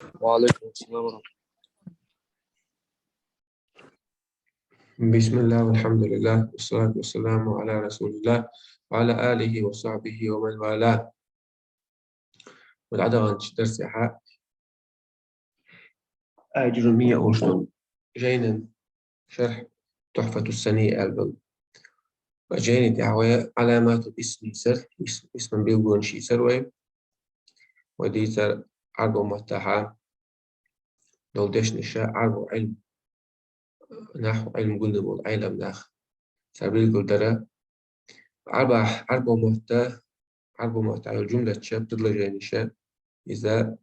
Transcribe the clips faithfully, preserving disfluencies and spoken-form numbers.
وعليكم السلام ورحمة الله. بسم الله والحمد لله والصلاة والسلام على رسول الله وعلى آله وصحبه ومن والاه. Вай дӀадаханчу дарсехь Аджурумия олуш долу жайнан шархь Тухьфату Сани аьлла долу. Жайни тӀехь вай Ӏаламатул исм йийцар, ис-, исман билгалонаш йийцар вай. Вай дийцар Ӏарбо маттахь долу дешнаша Ӏарбо Ӏилм, нахьу Ӏилм гулдина болу Ӏелам нах. Цара билгалдара Ӏарбахь, Ӏарбо матта, Ӏарбо маттахь йолу жумлатша, предложениеша, иза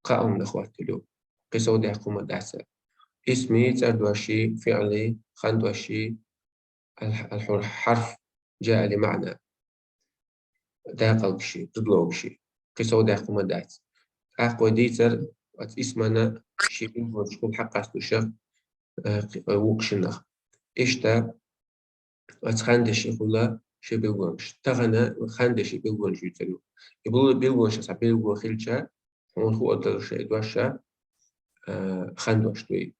кхаа хӀуманах хӀоттийла ю. Кхин сов дехьа хӀума дац. Исми, цӀердоши, фиъли, хандоши, ал-, ал-хьур-, хьарф, жаа ли маъна. Дакъалгаши, предлогаши. Кхин сов дехьа хӀума дац. ТӀаккха вай дийцар, оцу исмана шен билгалонаш хула хьакъ къастуша, э, кхи-, э, вукху шиннах. Иштта, оцу хандешан хула шен билгалонаш. Тахана хандешан билгалонаш юьйцур ю. И бу-, билгалонаш аса билгало хилча, хьуна хуур долуш и дош, а, хандош дуй.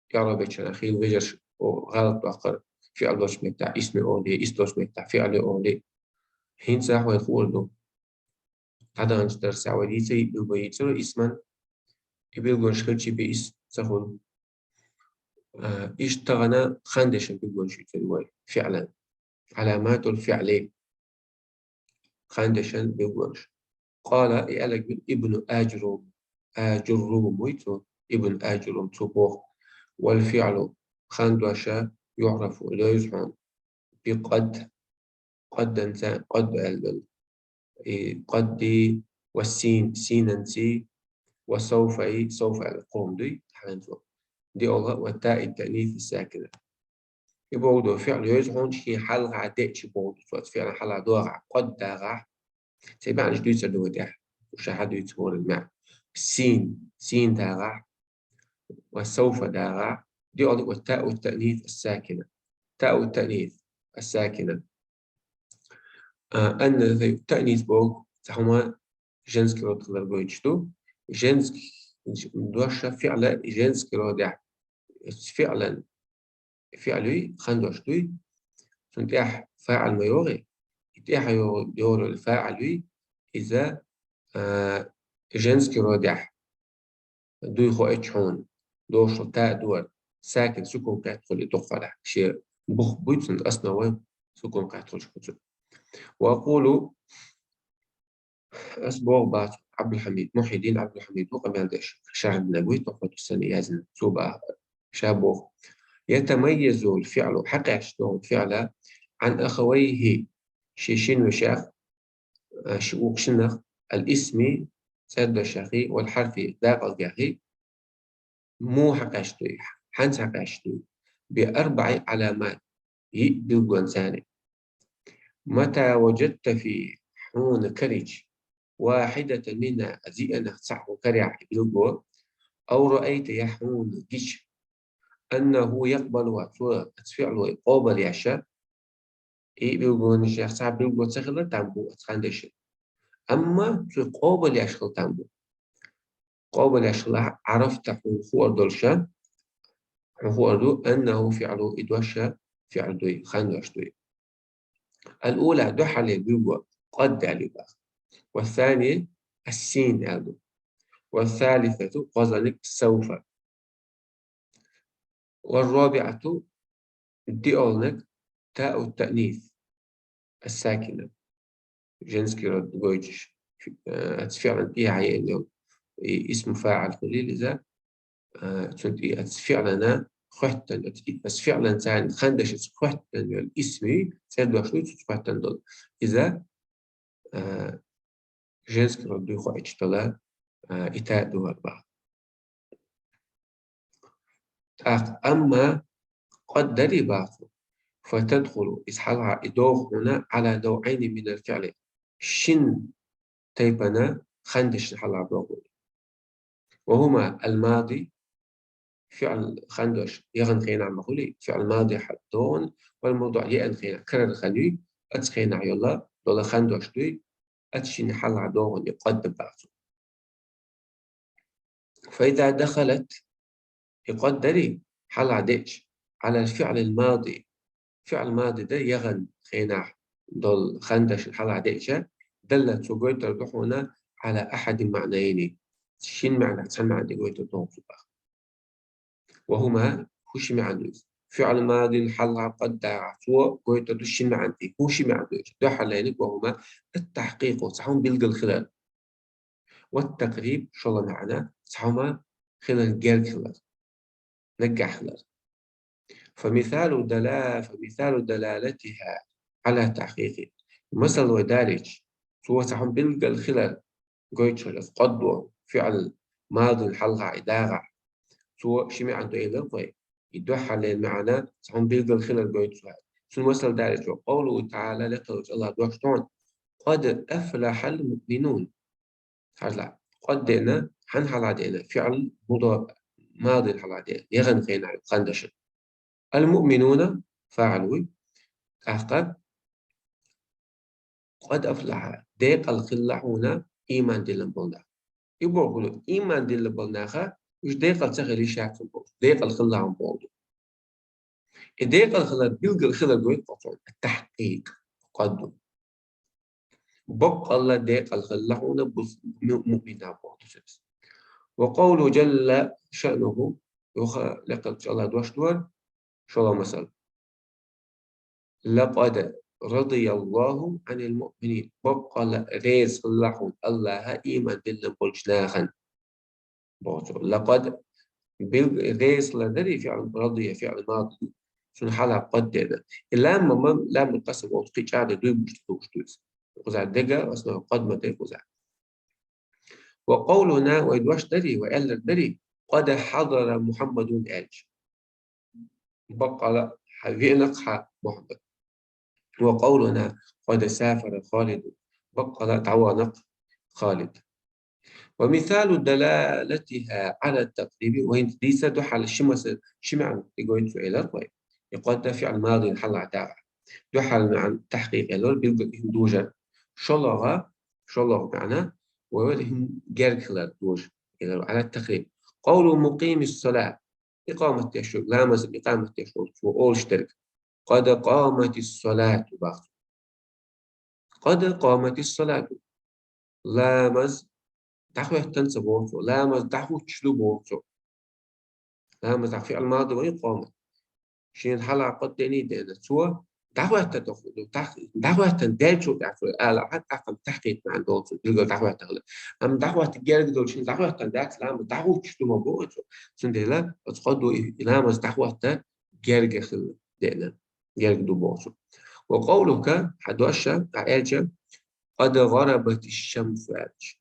Иъраб бечара хила вежарш, о, гӀалат доккхура, фиъл долчу меттехь исми олий, исм долчу меттехь фиъли олий. ХӀинца вайна хуур ду. ДӀадаханчу дарсехь вай дийца, билгало йийцира исман, и билгалонаш хилчий бен исм ца хуьлу. А, иштта тахана хандешан билгалонаш юьйцур ю вай, фиълан. Ӏаламатул фиъли. Хандешан билгалонаш. Къала, и аьлларг ву Ибну Аджурум. Аджурум вуй цо, Ибн Аджурум, цо боху: «Вал фиълу, хандоша, юърафу, лоьзу хьуна, би къад, къадданца, къад аьлла долу. И къадди ва син, синанций, ва сауфаи, сауфа аьлла къом дуй, хьанца. Ди олла, ва таи таънис сакина». И боху ду, фиъл йоьзу хьуна шен хьалха деъча боху ду, цо фиъл хьалха догӀахь, къад дагӀахь. Церан маьӀнаш дуьйцур ду вай тӀехь. Уьш хьан дуьйцу хӀоран маьӀна. Син, син дагӀахь, ва сауфа дагӀахь. Ди олу ва таъу таънис ас-сакина. Таъу таънис ас-сакина. А, анна таънис боху, цхьа хӀума женский род хилар гойтуш ду. Женский дош фиъла женский родехь. Фиълан, фиълуй, хандош дуй. Цунна тӀехь фаъил ма йогӀий. И тӀехь йо-, йогӀур фаъилуй, иза, а, женский родехь дуй хоуьйту хьуна. Дошло та дуьйцур. Сакин сукун кхетта хуьлу дукхалахь. Шен бух буй цунна, основа сукун кхетта хуьлуш хуьлу. Ва акъулу, ас боху бацу, Абдулхьамид, Мухьиддин Абдулхьамид ву къамел деш, шархь динарг вуй, Тухьфату Сани яздина, цо боху, ша боху: «Ятамайязул фиълу», хьакъаьсташ долу фиъла, «ан ахавайхи», шен шина вешех, а, ши вукху шиннах, «ал-исми», цӀердошехи, «вал хьарфи», дакъалгехи, муха къаьстуй, хьанца къаьстуй, би арбаӀи Ӏаламат, йиъ билгалонца. Мата ваджадта фи, хьуна карийча, вахьидатан минха, зиъанах цхьаъ хьуна карехь и билгало, ав раайта, я хьуна гича, аннаху якъбалуха, цо оцу фиъло къобал еш, и билгалонаш, цхьа билгало ца хилар там бу оцу хандешан. Амма цо къобал еш хилар там бу. Къобал еш хилахь, Ӏарафта, хьуна хуур долуш, хьуна хуур ду, аннаху фиълу, и дош фиъл дуй, хандош дуй. Ал-ула, дуьххьарлера билгало къад аьлла ю боху. Ва сани, ас-син аьлла ду. Ва салисату, кхозлагӀниг, сауфа. Ва рабиӀату, диъолгӀниг, тау таънис ас-сакина. Женский род гойтуш, фи-, э, оцу фиълан тӀехьа еана йолу, и исму фаъил хуьлийла иза, э, цунна тӀе оцу фиълана хоьттина, оцу и-, оцу фиъланца хандешаца хоьттина йолу исми, цӀердош ду цуьнца хоьттина долу. Иза, э, женский род дуй хоуьйтуш долу, э, и та дуьххьара боху. ТӀаккха амма къад дарий боху, фатадхулу, иза хьалха и догӀу хьуна, Ӏала навӀайни минал фиъли, шин тайпана хандешна хьалха догӀу. Ва хӀума ал-мади, фиъл хандош яхана хенахь ма хуьлий, фиъл мади хьалха догӀун, вал мавдуӀ еана хенахь, карара хан юй, оцу хенахь йолла, долу хандош дуй, оцу шинна хьалха догӀун и къад боху. فإذا دخلت, и къад дарий, хьалха деъча, على الفعل الماضي, фиъл мади да, яханчу хенахь долу хандаш хьалха деъча, دلت, цо гойтур ду хьуна, على أحد معنيين, шина маьӀна, цхьа маьӀна тӀе гойтур ду хьуна цо боху. وهما, хӀун ши маьӀна ду иза? فعل ماض хьалха къад дагӀахь, цо гойтур ду ши маьӀна тӀе. ХӀун ши маьӀна ду иза? Дуьххьарлерниг, وهما التحقيق, цхьа хӀума билггал хилар. والتقريب, шолгӀа маьӀна, цхьа хӀума хиларна герга хилар, наггахь хилар. فمثال دلا-, فمثال دلالتها على التحقيق. Масал вай далийча, цо цхьа хӀума билггал хилар гойтуш хилар, къад ду, фиъл мадин хьалха и дагӀахь. Цо ши маьӀна ду элира вай. И дуьххьарлера маьӀна цхьа хӀума билггал хилар гойтуш хилар. Цуьнан масал далийча, قوله تعالى, лекха волчу АллахӀан дош ду хьуна: قد أفلح المؤمنون. Хьажал, къад деана, хьан хьалха деана, фиъл мудо-, мадин хьалха деана, яханчу хенахь хандаш. Ал-муъминуна фаъил вуй. ТӀаккха къад афлахьа, декъал хилла хьуна ийман диллина болу нах. И бохург, ийман диллина болу наха, уьш декъал ца хилла йиш яц боху, декъал хилла хьуна боху. И декъал хилар, билггал хилар гойту оцу тахкъикъ къад ду. Баккъалла декъал хилла хьуна бус-, му-, муъмин нах боху иза. Ва къовлу жалла шаънуху, юха лекха волчу АллахӀан дош ду хӀара, шолгӀа масал. Лакъад радияллаху анил муъминин. Баккъалла реза хилла хьуна АллахӀ ийман диллина болчу нахана. Боху цо. Лакъад бил-, реза хилар дарий фиъл радия, фиъл мади. Цунна хьалха къад деана. И лам ма, лам къасам оцу кхин чӀагӀде дуй буш ца лууш дуьйцу. Кхуза дега, основа къад ма де кхуза. Ва къовлуна, вай дош дарий, вай аьллар дарий, къад хьадара Мухьаммадун аьлча. Баккъала хьан веана-кх хьан Мухьаммад. Ва къовлуна къад сафара Халиду. Баккъала дӀавахана-кх Халид. Ва мисалу далалатиха ала такъриби, ва хӀинца дийца дуьхьал ши маса-, ши маьӀна тӀе гойту цо элар вай. И къад фиъл мадин хьалха дагӀа. Дуьхьал маьӀна тахкъикъ элар, билггал хӀума дожар. ШолгӀа, шолгӀа маьӀна, вай вала хӀума герга хилар дожар. Элар ала такъриб. Къовлу мукъимис сала. Икъамат деш верг, ламазан икъамат деш волчо олуш дерг. Къад къаматис салату боху. Къад къаматис салату. Ламаз дӀахӀоьттина ца боху цо. Ламаз дӀахӀуттуш ду боху цо. Ламаз дӀа фиъл мади вай къамат. Шена хьалха къад деаний деана. Цо дӀахӀоьттина тоху, дӀа-, дӀахӀоьттина делчул тӀаьхьа цо ала хьан тӀаккха тахкъикъ маьӀна долу цо, билггал дӀахӀоьттина хилар. Амма дӀахӀоьттина герга долчу хӀума дӀахӀоьттина дац, ламаз дӀахӀуттуш ду ма боху цо. Цундела оцу къад ду и ламаз дӀахӀоьттина герга хилла деана. Герга ду боху цо. Ва къовлука, хьан дош, хьан аьлча, къад гӀарабатиш шамсу аьлча.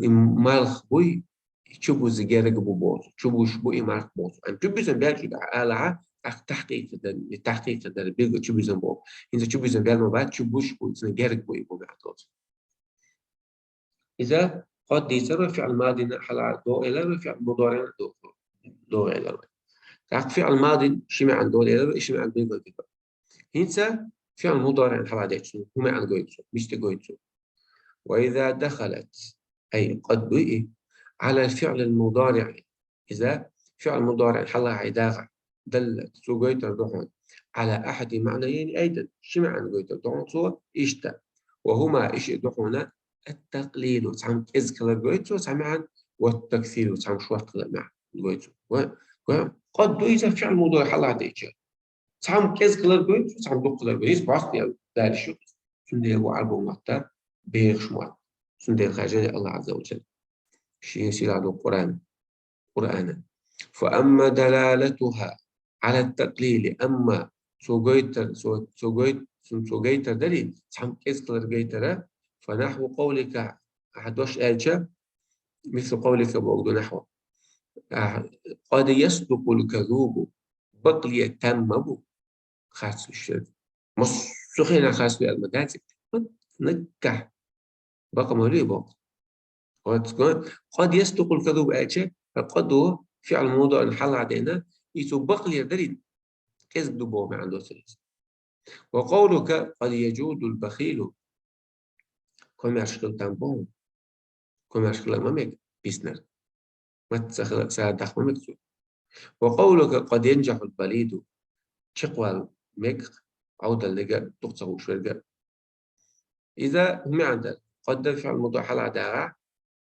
И марх буй, и чубуза герга бу боху, чубуш бу и марх боху. Амма чубузан белчу ала хьан, тӀаккха тахкъикъ дар, и тахкъикъ дар, билггал чубузан боху. ХӀинца чубузан бел ма бац, чубуш бу, иза герга бу и бу маьӀна долу. Иза къад дийцар вай фиъл мадина хьалха догӀу элар вай, фиъл мудариъ догӀу, догӀу элар вай. ТӀаккха фиъл мадин ши маьӀна долу элар вай, ши маьӀна билггал дира. ХӀинца фиъл мудариъ хьалха дечу, хӀун маьӀна гойту цо, мисте гойту цо. Ва иза дахалат, ай, къад ду и, ала фиълил мудариъ. Иза фиъл мудариъ хьалха хьайдагӀа, даллат, цо гойтур ду хьуна, ала ахьади маънайни айдан, ши маьӀна гойтур ду хьуна цо, иштта. Ва хӀума, и шиъ ду хьуна, ат-такълилу, цхьамма кӀезиг хилар гойту цо, цхьа маьӀна, ва ат-таксиру, цхьамма шорта хилар маьӀна гойту цо. Ва, ва, къад ду иза фиъл мудариъ хьалха дечу. Цхьамма кӀезиг хилар гойту, цхьамма дукха хилар гойту. Иза просто я далиш ю. Цундела бу Ӏарбо мотта бехаш мотт. Цундела хаьржина АллахӀ Ӏазза ва Жалла. Шен сийлахь долу Къуръан. Къуръана. Фа амма далалатуха Ӏала такълили, амма цо гойтар, цо, цо гойт-, цо, цо гайтар дарий, цхьамма кӀезиг хилар гайтара, фа нахьву къовлика, ахьа дош аьлча, мислу къовлика боху ду нахьва. Ахьа, къад ясдукъул казубу, бакъле тамма бу. Харц вуьшшерг. Массо а хенахь харц ву аьлла ма дац. Наггахь. Бакъ ма луй бакъ. Оцу къад ясдукъул казуб аьлча, къад ду фиъл мудариъ хьалха дена, и цу бакълера дарий, кӀезиг ду боху маьӀна доцург. Ва къовлука къад яжудул бахилу. Комаьрша хила там боху. Комаьрша хила ма мега, биснарг. маца хила сара даха ма мега цо. وقولك قد ينجح البليد. Чекхвала мега, Ӏовдала нега, дукха ца хууш верга. إذا, хӀун маӀан да, قد فعل مضارع хьалха дагӀа,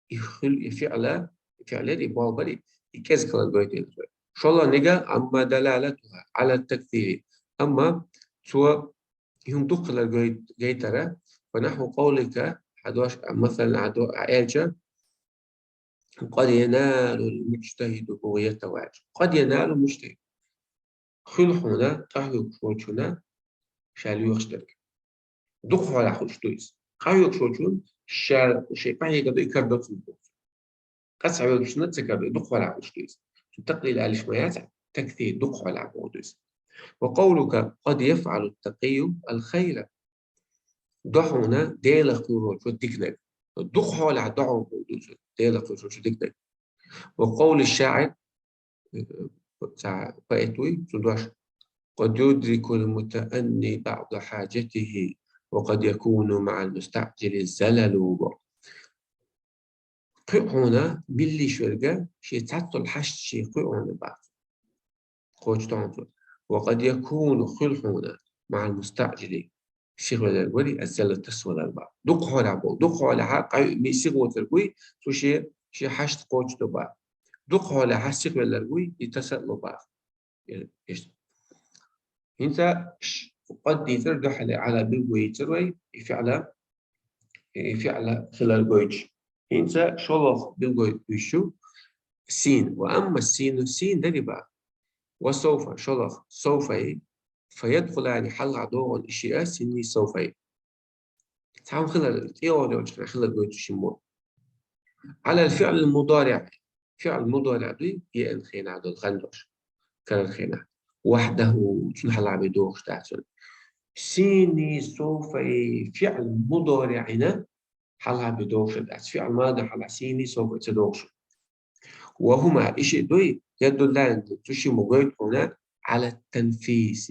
и хуьлу, и фиӀла, и фиӀл яри, и болх бари, и кӀезиг хилар гойту иза. ШолгӀа нега, أما دلالتها على التكثير. Амма цо и хӀума дукха хилар гой-, гайтара, فنحو قولك, хьан дош, масала, хьан до-, хьан аьлча, قد ينال المجتهد بغيته. Къад яналу мужтахӀид. Хуьлу хьуна, къахьоьгуш волчунна ша лоьхуш дерг. Дукха хьолахь хуьлуш ду иза. Къахьоьгуш волчунна ша, шайн къахьега ду, и карадо цунна боху. Къа ца хьоьгучунна ца карадо, дукха хьолахь хуьлуш ду иза. Цу такълил алиш ма яц, таксир, дукха хьолахь боху ду иза. وقولك قد يفعل التقي الخير. До хьуна Делах кхоьруш волчо диканиг. Дукха хьолахь до хьуна боху ду иза, Делах кхоьруш волчо диканиг. وقول الشاعر, цхьа поэт вуй, цуьнан дош: قد يدرك المتأني بعض حاجته، وقد يكون مع المستعجل الزلل. Кхуьу хьуна милла йиш верг, шен цхьацца долу хьашт шен кхуьу хьуна бац. Кхочу тохуна цо. وقد يكون, хуьлу хьуна, مع المستعجل, сихвелларг вари, الزلل, тасавалар бац. Дукха хьолахь болу, дукха хьолахь къай ми сихвоцург вуй, цо шен, шен хьашт кхочу до бац. Дукха хьолахь сихвелларг вуй, и таса а ло бац. Э, иштта. ХӀинца ш-, къад дийцар дуьхьал على билгало йийцар вай, и фиӀла, и фиӀла хилар гойтуш. ХӀинца шолгӀа билгало йиш ю син. وأما السين, син дари боху. وسوف, шолгӀа, سوف, فيدخلان, хьалха догӀун и шиъ а, синний, سوف. Цхьа хӀума хилар, тӀейогӀур йолчу хенахь хилар гойтуш хӀума. على الفعل المضارع. ФиӀл мудариӀ дуй, еана хенахь долу хан долуш. Карара хенахь. وحده, цунна хьалха бен догӀуш дац цунна. Синний, سوف, фиӀл мудариӀина хьалха бен догӀуш дац. ФиӀл мади хьалха синний, سوف ца догӀуш. وهما, и шиъ дуй, يدلان, цу шимма гойту хьуна, على التنفيس.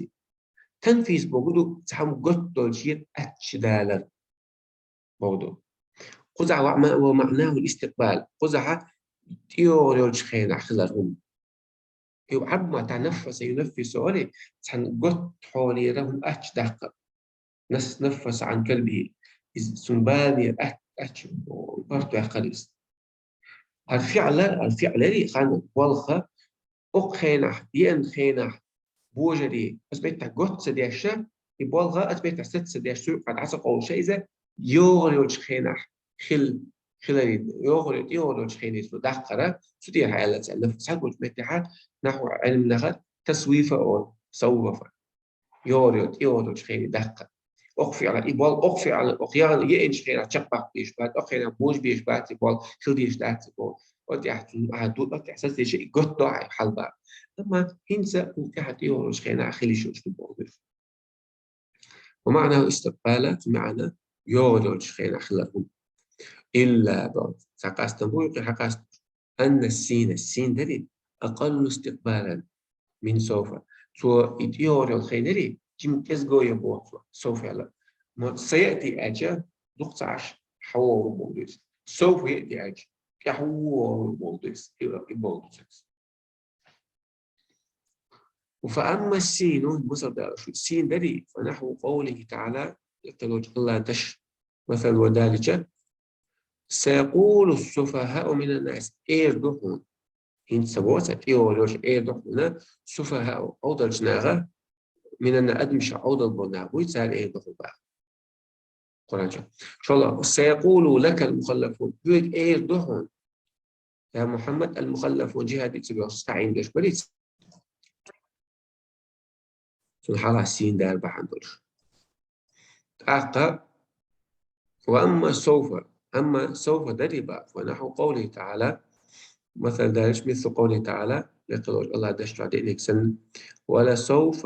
Танфис боху ду, цхьа хӀума готта долчу шен аттачу далар боху ду. Кхузахь ва ма-, ومعناه الاستقبال. Кхузахь тӀейогӀур йолчу хенахь хилар хӀума. И Ӏарб маттахь نفس ينفس олий, цхьана готта хьолера хӀума аттачу даккхар. نفس عن كربه. Иза цуьнан баланера атта, атта барт ваьккхира иза. ХӀара фиӀла, хӀара фиӀлари хан болх, окху хенахь, еана хенахь, божарий, оцу меттехь готта ца деш, и болх оцу меттехь саца ца деш, цуьнга дӀа ца къовлуш, иза йогӀур йолчу хенахь хил-, хиларе, йогӀур, тӀейогӀур йолчу хенахь цо даккхар, цу тӀехь аьлла цара, цхьаболчу меттехь нахьву Ӏилманаха تسويف олу, سوف. ЙогӀур йо-, тӀейогӀур йолчу хенахь даккхар. Окху фиӀла, и бол-, окху фиӀла, окху яхана, еанчу хенахь чекхбаккха дезаш бац, окху хенахь божа безаш бац, и бол хила дезаш дац, и бол. Оцу тӀехь цунна ахьа ду, оцу тӀехь сацийша, и готта до ахьа хьалабар. Амма хӀинца кху тӀехь тӀейогӀур йолчу хенахь хила йиш йолуш ду боху. ومعناه الاستقبال, цу маьӀна йогӀур йолчу хенахь хилар хӀума. إلا, боху, цхьа къастам бу, юкъе хьан къастам? أن السين, син дари, أقل استقبالا من سوف. Цо и тӀейогӀур йолу хенахь дари, жима кӀезиг йо боху цо, سوف аьлла. Мо سيأتي аьлча, дукха ца Ӏаш, хьан вогӀур боху иза. سوف يأتي аьлча, тӀаьхьа вогӀур боху иза. И, и боху иза. فأما السين, масал далаш, син дари, فنحو قوله تعالى, латталочу Аллах даш, масал ван далича, سيقول السفهاء من الناس, эр ду хьуна. ХӀинца ца воца, тӀейогӀур йолуш эр ду хьуна, سفهاء, Ӏовдалчу наха, من الناس, адамаша Ӏовдал болу нах буй, цара эр ду хьуна боху. Къуръан чу. ШолгӀа, سيقول لك المخلفون. Хьоьга эр ду хьуна, я Мухьаммад, المخلفون, жихӀад дийцар йолуш, стаӀин деш бариц. Цунна хьалха син дар бахьана долуш. ТӀаккха, وأما سوف, амма سوف дари боху, فنحو قوله تعالى, масал далаш, مثل قوله تعالى, лекхалош Аллах даш чохь деаниг санна, ولسوف,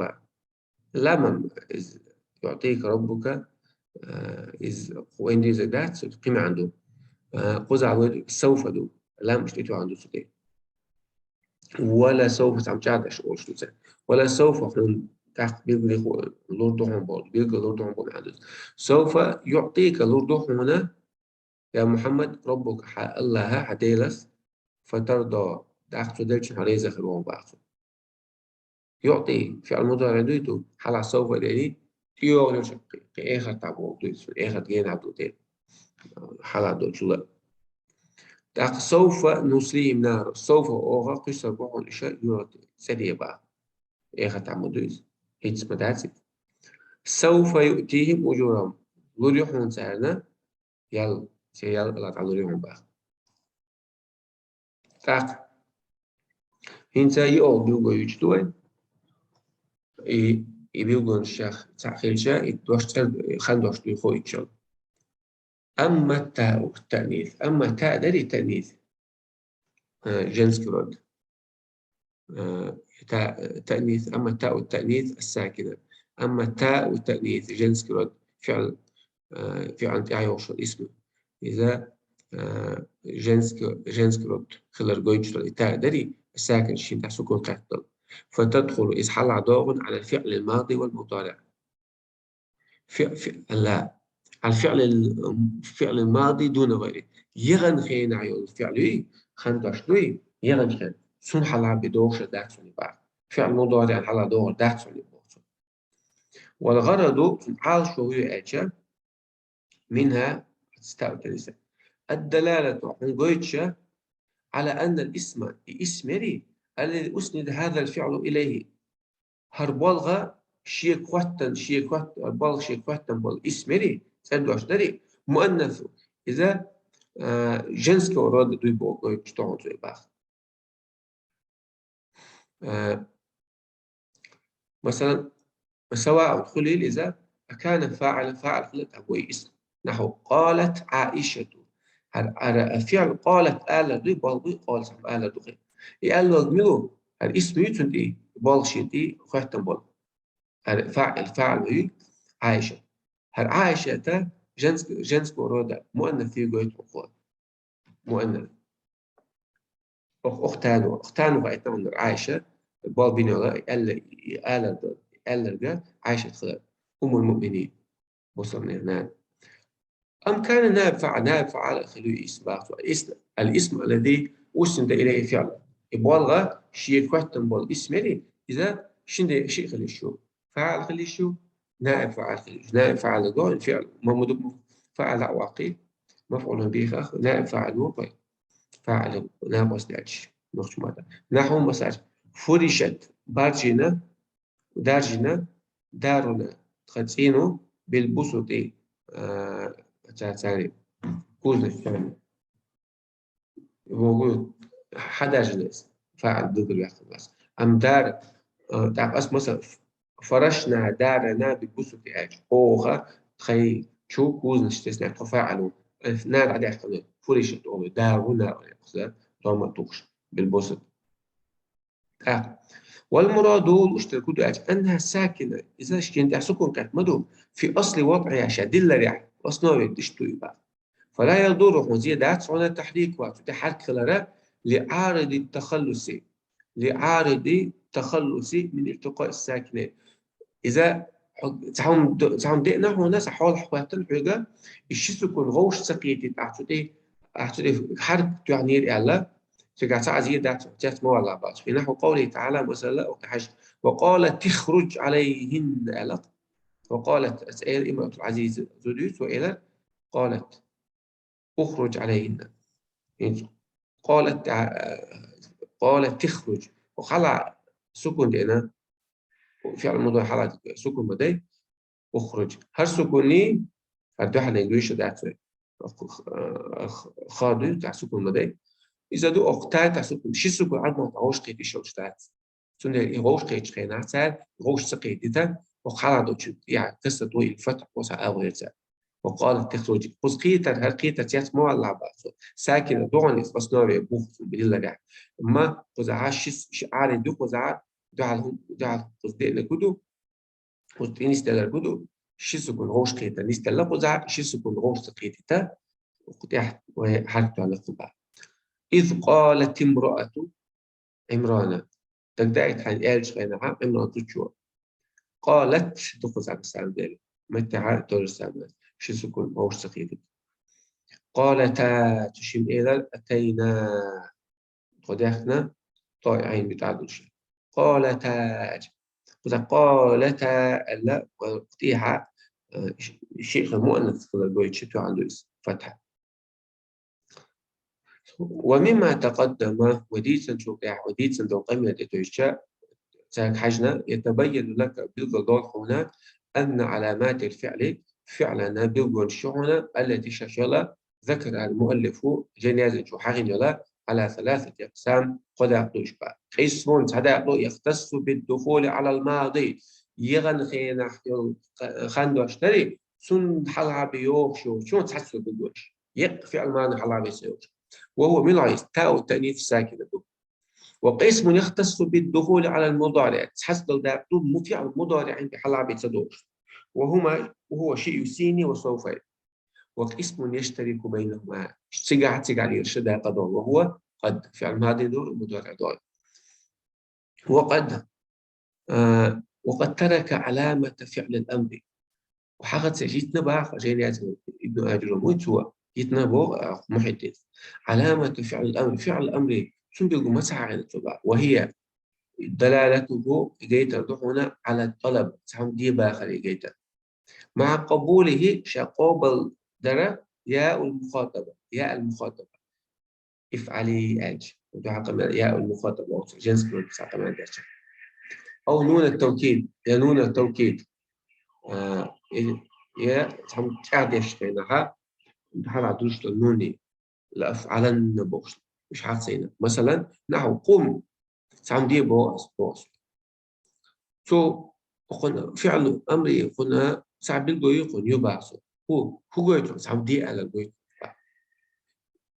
لام, إذ يعطيك ربك, а, إذ, хӀун дийза дац, кхин маьӀна ду. А, кхузахь вай سوف ду, لام иштта тӀетоьхна ду цу тӀе. ولسوف, цхьамма чӀагӀдеш олуш ду цара. ولسوف, хьуна тӀаккха билггал лур ду хьуна боху, билггал лур ду хьуна боху маьӀна ду. سوف يعطيك, лур ду хьуна, я Мухьаммад, ربك, хьан Аллаха, хьан Делас, فترضى, тӀаккха цо делчун хьо реза хир ву боху. يعطي, фиӀл мудариӀ дуй ду, хьалха سوف дели, тӀейогӀучу кхин эхартахь боху дуй, эхарт генахь ду тӀе, хьалха долчул а. ТӀаккха سوف نصليهم نارا, سوف оха кхуьссур бу хьуна уьш юьртан цӀерах боху. Эхартахь ма ду иза. ХӀинца ма дац иза. سوف يؤتيهم أجورهم, лур ю хьуна царна ял, шен ял АллахӀ ТаӀала лур ю хьуна боху. ТӀаккха хӀинца йоӀ билгало йича ду вай. И, и билгалонаш цхьаъ хилча, и дош цӀер, хан дош дуй хо иччал. أما تاء التأنيث, амма таъ дарий таънис, э, женский род. Э, та-, таънис, أما تاء التأنيث الساكنة. أما تاء التأنيث женский род, фиӀл, э, фиӀлан тӀехь йогӀуш йолу исм. Иза, э, женский, женский род хилар гойтуш долу и таъ дарий, сакин шин тӀехь сукун кхеттал. فتدخل, иза хьалха догӀун على الفعل الماضي والمضارع. فعل، فعل، لا. على الفعل ال-، فعل الماضي دون غيره. ЯгӀан хенахь йолу фиӀл юй, хан дош дуй, яханчу хенахь. Цунна хьалха бен догӀуш дац цунна боху. ФиӀл мудариӀан хьалха догӀур дац цунна боху цо. والغرض, цуьнан Ӏалашо хӀун ю аьлча, منها, цу таъ тӀе ниса, الدلالة, хьуна гойтуш, على أن الاسم, и исм ярий, الذي أسند هذا الفعل إليه. ХӀара болх шега хӀоттан, шега хӀотт-, хӀара болх шега хӀоттан болу исм ярий, цӀердош дарий, مؤنث, иза, а, женского рода дуй боху гойтуш тохуна цо и боху. Э, масалан, سواء, хуьлийла иза, أكان فاعلا, фаӀил хилла тӀаккха вай исм. نحو قالت عائشة. ХӀара, хӀара фиӀл قالت алар дуй, болх буй قالت алар ду хи. И аллалг мила ву? ХӀара исм юй цунна тӀе, болх шен тӀе хӀоттан болу. ХӀара фаӀил, фаӀил юй Ӏайша. ХӀара Ӏайшата женск-, женского рода, муаннас юй гойту оха. Муаннас. Ох, ох тану, ох тану гайтта хӀунда Ӏайша, бал бинала, аьлла, и аларга, аларга Ӏайша хила, уммул муъминин, бусалба нана. أم كان نائب فاعل, наиб фаӀил хилуй исм баху. Ис-, الاسم الذي أسند إليه فعل. И болх шега хӀоттан болу исм ярий, иза шин де шиъ хилиш ю. ФаӀил хилиш ю, наиб фаӀил хилиш. Наиб фаӀил го, фиӀл, ма-, муду-, фаӀил а ваккхий, мафӀулун бихах, наиб фаӀил ву кхой. ФаӀил накъос дечи, нохчу мата. نحو, масалаш, فرشت, баржийна, даржийна, دارنا, тхан цӀийнан, بالبسط, а, ца-, цари, кузнаш цари. Вогу хьадаржина иза, фаӀил дагар ваьккхина ас. Амма дара, а, тӀаккха ас масал, فرشنا دارنا بالبسط аьлча, оха тхайн чу кузнаш тесна тхо фаӀил ву. Алиф на дӀадаьккхина, فرشت олу, دارنا олу, кхуза, дома тухуш, بالبسط. ТӀаккха. والمراد, луш дерг хӀун ду аьлча, أنها ساكنة, иза шен тӀехь сукун кхетта ма ду, في أصل وضعها, ша дилларехь, основе иштта ду и боху. فلا يضر, хьуна зе дац хьуна تحريكها, цу тӀе хьарк хилара, لعارض التخلص, لعارض التخلص من التقاء الساكنين. Иза хьо-, цхьа хӀума д-, цхьа хӀума деана хьуна, сан хьолахь хӀоьттина хьоьга, и ши сукун вовшах ца кхетийта ахь цу тӀе, ахь цу тӀе хьарк тоьхнера аьлла, цигахь цхьа а зе дац, цец ма валла бац. نحو قوله تعالى, масала, оха хьажа, وقالت اخرج عليهن аьлла. وقالت, аса эла имратул Ӏазиз зуда ю, цо эла, قالت اخرج عليهن. ХӀинца. قالت, а, قالت اخرج. Хьалха сукун деана, фиӀл мудари хьалха сукун ма дай, اخرج. ХӀара сукуний, хӀара дуьхьале луьйша дац вай. Х-, х-, ха дуй, тӀехь сукун ма дай. Иза ду, оха тай тӀехь сукун, ши сукун Ӏад ма вовшах кхетийта йиш йолуш дац. Цундела и вовшах кхетчу хенахь, цара вовшах ца кхетийта, оха хьалха долчу, я, касра тӀе или фатхьа кхоса агӀо яр цара. وقالت اخرج. Кхуза кхетар, хӀара кхетар цец ма валла бац. Сакина догӀана иза основе бух цу билалларехь. Амма кхузахь ши с-, ши Ӏарин ду кхузахь, дуьхьал хӀу-, дуьхьал кхуза деана гу ду, кхуза тӀе нисделлар гу ду, ши сукун вовшах кхетар нисделла кхузахь, ши сукун вовшах ца кхетийта, кху тӀехь вай хьарк тоьлла кхузахь. إذ قالت امرأة عمران. Дагадеъча хьайна аьллачу хенахь Ӏимран зудчо. قالت, дукхаза на самом деле. Меттехьа то же самое. Ши сукун вовшах ца кхетийта. قالتا, цу шимма элира, أتينا. Кхо даьхна, тӀо Ӏайн битӀа душа. قالتا. Кхуза قالتا аьлла, ва тӀехьа, э, ш-, шиъ хила муаннас хила гойтуш тоьхна ду иза, фатхьа. ومما تقدم, ва дийцинчул тӀехьа, ва дийцина долу къамел тӀе тойча, цаьрга хьаьжна, يتبين لك, билггал долу хьуна, أن علامات الفعل, фиълана билгалонаш ю хьуна, التي, шаьш йолу, ذكرها المؤلف, жен яздинчо хьахийна йолу, على ثلاثة أقسام, кхо дакъа ду уьш бах. قسم, цхьа дакъа ду, يختص بالدخول على الماضي, яхана хенахь йолу ха-, хан дош дарий, цунна хьалха бен йогӀуш йолчунна цхьацца билгалонаш. Еккъа фиъл мади хьалха бен ца йогӀуш. وهو, мила иза, تاء التأنيث الساكنة ду. وقسم يختص بالدخول على المضارع. Цхьацца долу дакъа ду му-, фиъл мудариъ хьалха бен ца догӀуш. وهما, وهو, шиъ ю, سين وسوف. وقسم يشترك بينهما. Цигахь, цигахь лела ши дакъа долу. وهو قد, фиъл мади долу, мудариъ долу. وقد, а, وقد ترك علامة فعل الأمر. Ва хьаха ца йитина бах, жен яздина Ибн Аджурум вуй цо, йитина боху, а, Мухьиддин. علامة فعل الأمر, фиъл амри, цуьнан билгал ма ца хьахийна цо бах. وهي دلالته, и гайтар ду хьуна, على الطلب, цхьамма де бахар и гайтар. مع قبوله, ша къобал дара, ياء المخاطبة, яъ ал-мухатаба. افعلي аьлча. Дуьхьал къамел, яъ ал-мухатаба оцу женский муьлхха къамел дерча. أو نون التوكيد, я нуну тавкид. А, я, я цхьамма чӀагӀдеш хенахь, хьалха дуьйцуш долу нуни, لأفعلن бохуш. Уьш хьаха ца йина. Масалан, نحو قم, цхьамма де боху ас, боху ас. Цо кхунна фиъл амри кхунна цхьа билгало ю кхунна, ю бах цо. ХӀу, хӀу гойту, цхьамма де аьлла гойту.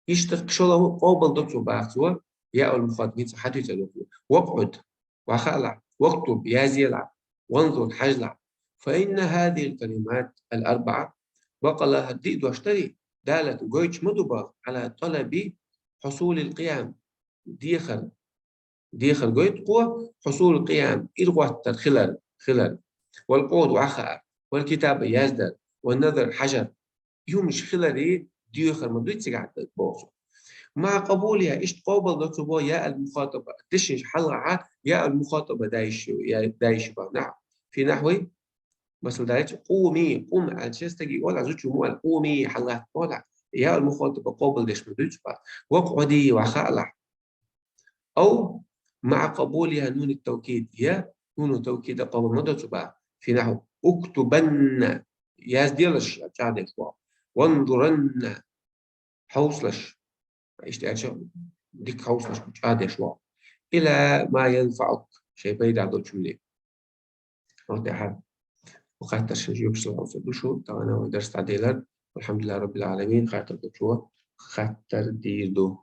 Иштта кхин шолгӀа къобал до цо бах цо, яъ ал-мухатаба, хӀинца хьадуьйцур ду. واقعد, вахалахь, واكتب, язъелахь, وانظر, хьажалахь. فإن هذه الكلمات الأربعة, баккъала хӀара диъ дош дарий, دالة, гойтуш ма ду бах, على طلب حصول القيام, дехар, дехар гойту кхо, حصول القيام, иргӀоттар хилар, хилар, والقعود, вахаар, والكتابة, яздар, والنظر, хьажар. И хӀуманаш хиларе дехар ма дуй цигахь боху цо. مع قبولها, иштта къобал до цо боху яъ ал-мухатаба, дешнаш хьалха яъ ал-мухатаба даьш, я, даьш бах. نحو, في نحو, масала, даьлча, قومي, قم аьлча, стаге ола, зудчо ма ола, قومي, хьаллатта ола. Яъ ал-мухатаба къобал деш ма дуьйцу бах. واقعدي, вахалахь. أو مع قبولها نون التوكيد, я нуну тавкида къобал ма до цо бах. في نحو اكتبن, язделаш, чӀагӀдеш ву. وانظرن, хьовсалаш. Иштта аьлча, дика хьовсалаш, чӀагӀдеш ву. إلى ما ينفعك, шайн пайда долчунна. Ва тӀаьхьа. Ва хаттарш, жоьпаш луш ду шу, тахана вай дарс дӀаделира. والحمد لله رب العالمين, хаттар долчо хаттар дийр ду.